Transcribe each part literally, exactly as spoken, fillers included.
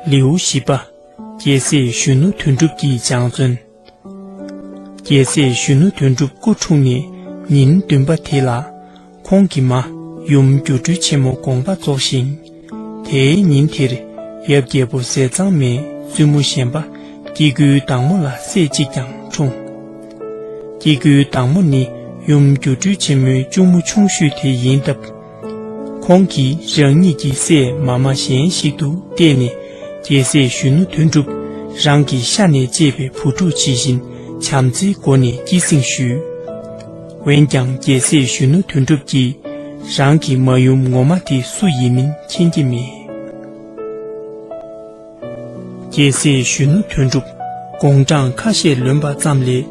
ལེའུ་བཞི་པ། རྒྱལ་སྲས་གཞོན་ནུ་དོན་གྲུབ་ཀྱི་སྦྱང་བརྩོན། རྒྱལ་སྲས་གཞོན་ནུ་དོན་གྲུབ་སྐུ་འཁྲུངས་ནས་ཉིན་བདུན་པ་དེ་ལ། ཁོང་གི་མ་ཡུམ་སྒྱུ་འཕྲུལ་ཆེན་མོ་དགོངས་པ་རྫོགས་ཤིང་། དེའི་ཉིན་དེར་ཡབ་རྒྱལ་པོ་ཟས་གཙང་མས་བཙུན་མོ་གཞན་པ་སྐྱེ་དགུའི་བདག་མོ་ལ་སྲས་གཅིག་ཀྱང་འཁྲུངས། སྐྱེ་དགུའི་བདག་མོ་ནི་ཡུམ་སྒྱུ་འཕྲུལ་ཆེན་མོའི་གཅུང་མོ་ཆུང་ཤོས་དེ་ཡིན་སྟབས། ཁོང་གིས་རང་ཉིད་ཀྱི་སྲས་མ་མ་གཞན་ཞིག་ཏུ་བལྟས་ནས། རྒྱལ་སྲས་གཞོན་ནུ་དོན་གྲུབ་རང་གི་ཤ་ནས་སྐྱེས་པའི་བུ་ཕྲུག་ཇི་བཞིན་བྱམས་བརྩེའི་སྒོ་ནས་སྐྱེད་སྲིང་ཞུས། འོན་ཀྱང་རྒྱལ་སྲས་གཞོན་ནུ་དོན་གྲུབ་ཀྱིས་རང་གི་མ་ཡུམ་ངོ་མ་དེ་སུ་ཡིན་མིན་མཁྱེན་གྱི་མེད། རྒྱལ་སྲས་གཞོན་ནུ་དོན་གྲུབ་དགུང་གྲངས་ཁ་ཤས་ལོན་པ་ཙམ་ལས་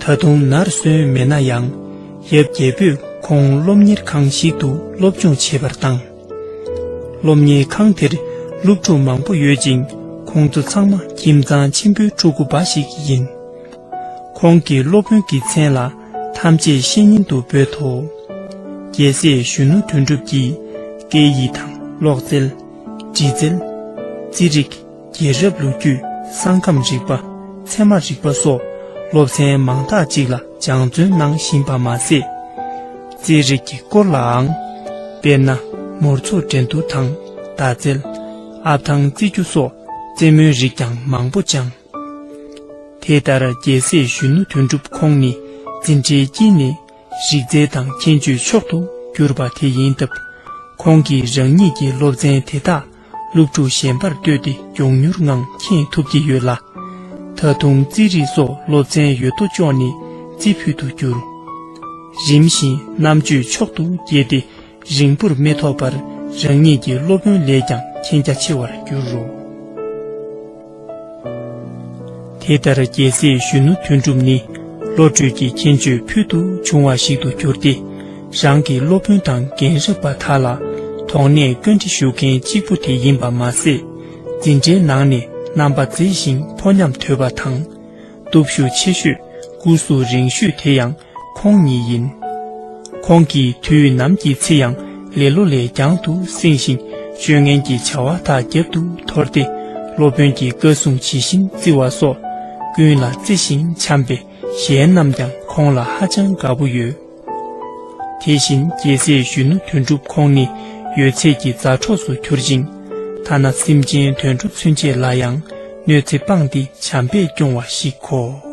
ད་དུང་ནར་སོན་མེད་ན་ཡང་། ཡབ་རྒྱལ་པོས་ཁོང་སློབ་གཉེར་ཁང་ཞིག་ཏུ་སློབ་སྦྱོང་བྱེད་པར་བཏང་། སློབ་གཉེར་ཁང་དེར་སློབ་ཕྲུག་མང་པོ་ཡོད་ཅིང་། ཁོང་ཚོ་ཚང་མ་ཁྱིམ་ཚང་ཆེན་པོའི་ཕྲུ་གུ་འབའ་ཞིག་ཡིན། ཁོང་གི་སློབ་དཔོན་གྱི་མཚན་ལ་ཐམས་ཅད་བཤེས་གཉེན་དུ་འབོད་དོ། རྒྱལ་སྲས་གཞོན་ནུ་དོན་གྲུབ་ཀྱིས་སྐད་ཡིག་དང་གློག་རྩལ། འབྲི་རྩལ། རྩིས་རིག། རྒྱལ་རབས་ལོ་རྒྱུས། ས་ཁམས་རིག་པ། ཚད་མ་རིག་པ་སོགས་སློབ་ཚན་མང་དག་ཅིག་ལ་སྦྱང་བརྩོན་གནང་བཞིན་པ་མ་ཟད། རྩིས་རིག་གི་སྐོར་ལའང་། དཔེར་ན། མོར་ཚོ་འགྲན་བསྡུར་དང་མདའ་རྩལ། ཨབ་ཐང་རྩེད་རྒྱུག་སོགས་རྩེད་མོའི་རིགས་ཀྱང་མང་པོ་སྦྱངས། དེ་ལྟར་རྒྱལ་སྲས་གཞོན་ནུ་དོན་གྲུབ་ཁོང་ནི་འཛིན་གྲྭའི་དཀྱིལ་ནས་རིག་རྩལ་དང་མཁྱེན་དཔྱོད་མཆོག་ཏུ་གྱུར་པ་དེ་ཡིན་སྟབས། ཁོང་གིས་རང་ཉིད་ཀྱི་སློབ་ཚན་དེ་དག་སློབ་ཕྲུག་གཞན་པར་ལྟོས་ཏེ་མགྱོགས་མྱུར་ངང་མཁྱེན་ཐུབ་ཀྱི་ཡོད་ལ། ད་དུང་རྩིས་རིག་སོགས་སློབ་ཚན་ཡོད་དོ་ཅོག་ནས་རྩེ་ཕུད་དུ་གྱུར། རིམ་བཞིན་རྣམ་དཔྱོད་མཆོག་ཏུ་རྒྱས་ཏེ། རིང་པོར་མི་ཐོགས་པར་རང་ཉིད་ཀྱི་སློབ་དཔོན་ལས་ཀྱང་མཁྱེན་རྒྱ་ཆེ་བར་གྱུར་རོ། དེ་ལྟར་རྒྱལ་སྲས་གཞོན་ནུ་དོན་གྲུབ་ནི་བློ་གྲོས་ཀྱི་མཁྱེན་དཔྱོད་ཕུལ་དུ་བྱུང་བ་ཞིག་ཏུ་གྱུར་ཏེ། རང་གི་སློབ་དཔོན་དང་རྒན་རབས་པ་དག་ལ་དོགས་གནད་བཀའ་འདྲི་ཞུ་མཁན་གཅིག་པུ་དེ་ཡིན་པ་མ་ཟད། འཛིན་གྲྭའི་ནང་ནས་རྣམ་པ་མཛེས་ཤིང་ཕོ་ཉམས་དོད་པ་དང་། སྟོབས་ཤུགས་ཆེ་ཤོས་སྐུ་གཟུགས་རིང་ཤོས་དེ་ཡང་ཁོང་ཉིད་ཡིན། ཁོང་གིས་དུས་ནམ་གྱི་ཚེ་ཡང་ལེ་ལོ་ལས་རྒྱང་དུ་བསྲིངས་ཤིང་སྤྱོད་ངན་གྱི་བྱ་བ་དག་རྒྱབ་ཏུ་འཐོར་ཏེ། སློབ་དཔོན་གྱི་བཀའ་གསུང་ཇི་བཞིན་བརྩི་བ་སོགས་ཀུན་ལ་བརྩེ་ཞིང་བྱམས་པས་གཞན་རྣམས་ཀྱང་ཁོང་ལ་ཧ་ཅང་དགའ་པོ་ཡོད། དེ་བཞིན་རྒྱལ་སྲས་གཞོན་ནུ་དོན་གྲུབ་ཁོང་ནི་ཡོད་ཚད་ཀྱི་མཛའ་གྲོགས་སུ་གྱུར་ཅིང་། ཐ་ན་སེམས་ཅན་དུད་འགྲོ་ཚུན་ཆད་ལ་ཡང་གནོད་འཚེ་སྤངས་ཏེ་བྱམས་པས་སྐྱོང་བ་ཞིག་གོ།